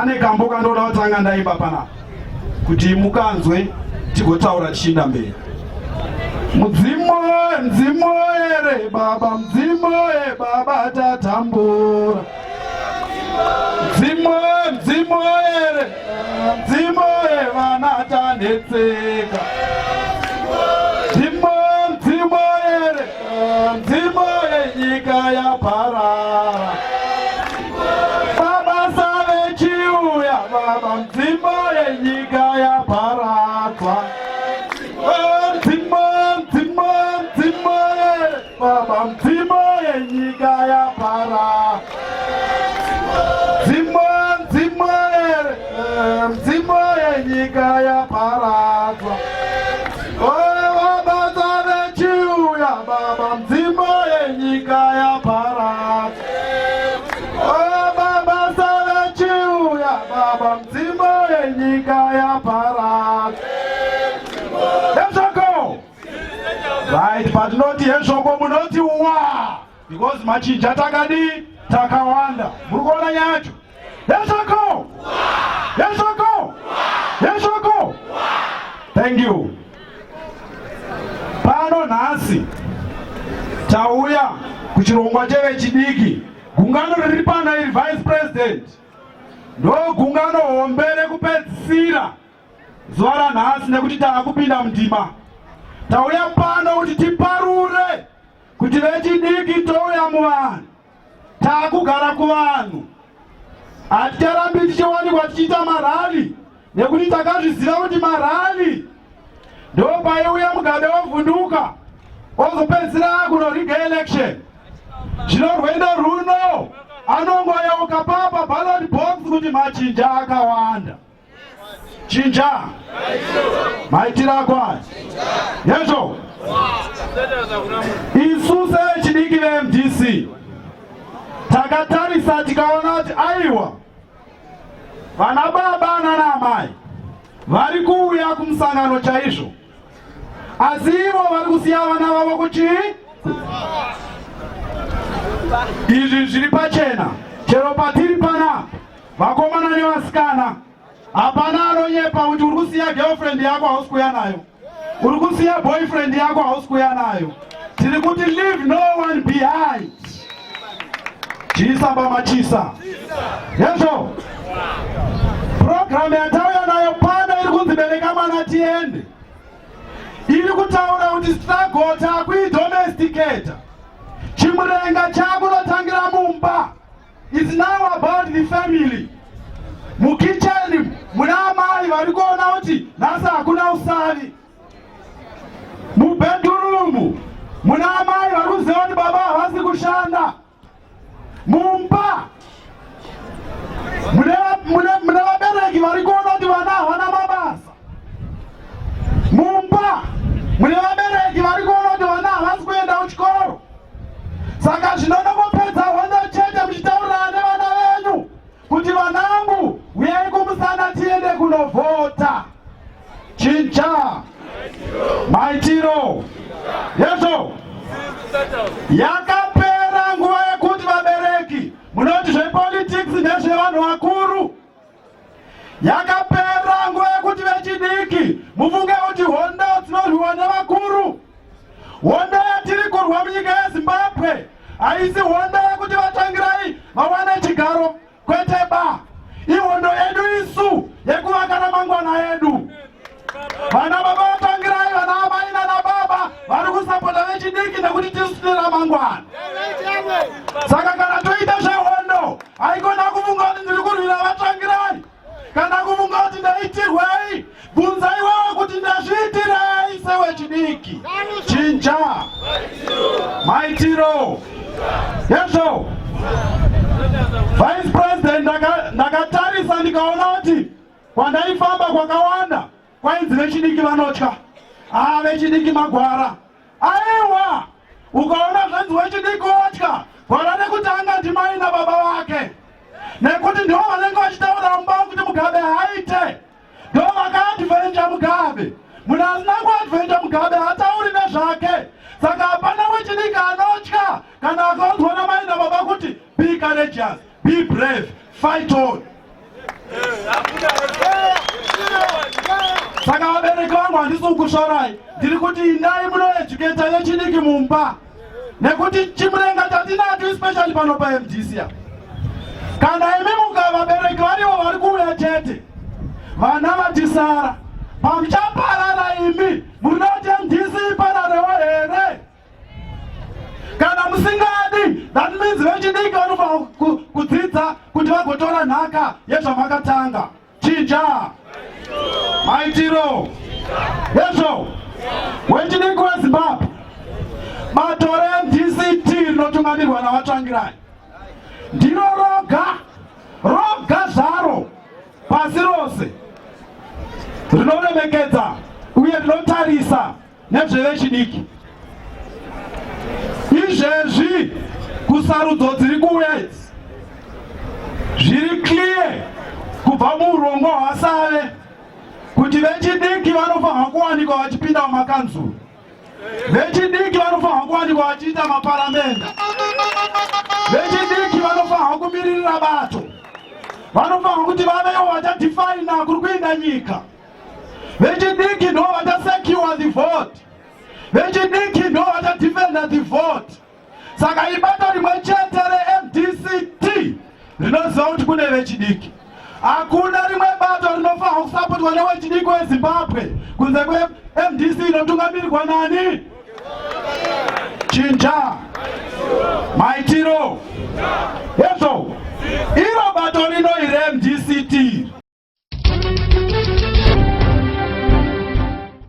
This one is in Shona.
Pane kambo kandoda kutanga ndaimba panapa kuti mukanzwe tigotaura tichiinda mberi. Mudzimu mudzimu here baba, mudzimu ye baba, tatambura. Mudzimu mudzimu here, mudzimu ye vana, tanetseka. Mudzimu mudzimu here, mudzimu yenyika yaparara. Baba save chiuya baba, mudzimu yenyika yaparadzwa. Mudzimu mudzimu mudzimu here baba, mudzimu yenyika yaparara. Mudzimu mudzimu here, mudzimu yenyika yaparadzwa. Baba save chiuya baba, mudzimu yenyika yaparadzwa. Baba save chiuya baba, mudzimu yenyika yaparadzwa. Hezvoko. Right, patinoti hezvoko munoti wa, because machinja takadi takawanda. Muri kuona nyaya yacho? Hezvoko, hezvoko, hezvoko. Thank you. Pano nhasi tauya kuchirongwa chevechidiki. Gungano riri pano iri, Vice President, ndo gungano hombe rekupedzisira zuva ranhasi, nekuti taakupinda mundima. Tauya pano kuti tiparure kuti vechidiki touya muvanhu, taakugara kuvanhu. Haticharambi tichiwanikwa tichiita marally, nekuti takazviziva kuti marally ndo paiuya Mugabe wovhunduka, ozopedzisira akunoriga election. Zvino rwendo runo anongoyeuka papa ballot box kuti machinja akawanda. Chinja maitiro ako aya yezvo. Isu sevechidiki veMDC takatarisa tikaona kuti aiwa, vana baba nana amai vari kuuya kumusangano chaizvo, asi ivo vari kusiya vana vavo kuchii. Izvi zviri pachena chero patiri panapa, vakomana nevasikana, hapana anonyepa kuti uri kusiya girlfriend yako, hausi kuuya nayo, uri kusiya boyfriend yako, hausi kuuya nayo. Tiri kuti leave no one behind. Chisa bamachisa hezvo. Purogiramu yatauya nayo pano iri kunzi Bereka Mwana Tiende. Iri kutaura kuti struggle takuidomesticata. Chimurenga chakunotangira mumba. It's now about the family. Mukicheni muna amai vari kuona kuti nhasi hakuna usavi. Mubedroom muna amai vari kuziva kuti baba havasi kushanda. Mumba mune vabereki vari kuona kuti vana havana mabasa. Mumba mune vabereki vari kuona kuti vana havasi kuenda kuchikoro. Saka zvinonongopedza hondo chete muchitaurirana nevana venyu kuti vanangu, uyai kumusana tiende kunovhota. Chinja maitiro yezvo. Yakapera nguva yekuti vabereki munoti zvepolitics ndezvevanhu vakuru. Yakapera nguva yekuti vechidiki mufunge kuti hondo dzinorwiwa nevakuru. Hondo yatiri kurwa munyika yeZimbabwe haisi hondo yekuti vaTsvangirai vawane chigaro, kwete ba. Ihondo yedu isu yekuvaka ramangwana edu. Vana baba vaTsvangirai, vana amai nana baba vari kusapota vechidiki, nekuti tisu tine ramangwana. Saka kana toita zvehondo, haikona kufunga kuti ndiri kurwira vaTsvangirai kana kufunga kuti ndaitirwei. Bvunza iwewe kuti ndazviitirei sewechidiki. Chinja maitiro yezvo. Vice President, ndakatarisa ndikaona kuti kwandaifamba kwakawanda kwainzi vechidiki vanotya, aa, vechidiki magwara. Aiwa, ukaona zvanzi wechidiki otya, gwara rekutanga ndimai nababa vake, nekuti ndivo vanenge vachitaura mumba kuti Mugabe haaite. Ndo vakaadvenja Mugabe. Munhu asina kuadvenja Mugabe hatauri nezvake. Saka hapana wechidiki anotya kana akaunzwa namai nababa kuti be courageous, be brave, fight on. Saka vabereki vangu, handisi kukusvorai, ndiri kuti indai munoeducata vechidiki mumba, nekuti chimurenga chatinacho, especially pano paMDC apa, kana imi muka vabereki varivo vari kuuya chete, vana vatisara pamuchaparara. Imi murida kuti MDC ipararewo here? Kana musingadi, that means vechidiki vanofanira kudzidza kuti vagotora nhaka yezvamakatanga. Chinja maitiro ezvo. Wechidiki weZimbabwe, bato reMDCT rinotungamirwa naVaTsvangirai ndiro roga roga zvaro pasi rose rinoremekedza uye rinotarisa nezvevechidiki. Izvezvi kusarudzo dziri kuuya idzi, zviri clear kubva muurongwa hwasave kuti vechidiki vanofanirwa kuwanikwa vachipinda mumakanzuru, vechidiki vanofanirwa kuwanikwa vachiita maparamenda, vechidiki vanofanirwa kumiririra bato, vanofanirwa kuti vavewo vachadefina kuri kuenda nyika. Vechidiki ndo vachasecure the vote, vechidiki ndo vachadefenda the vote. Saka ibato rimwe chete reMDCT rinoziva kuti kune vechidiki. Hakuna rimwe bato rinofanirwa kusapotwa newechidiki weZimbabwe kunze kweMDC inotungamirirwa nani? Chinja maitiro ezvo. Iro bato rino ireMDCT.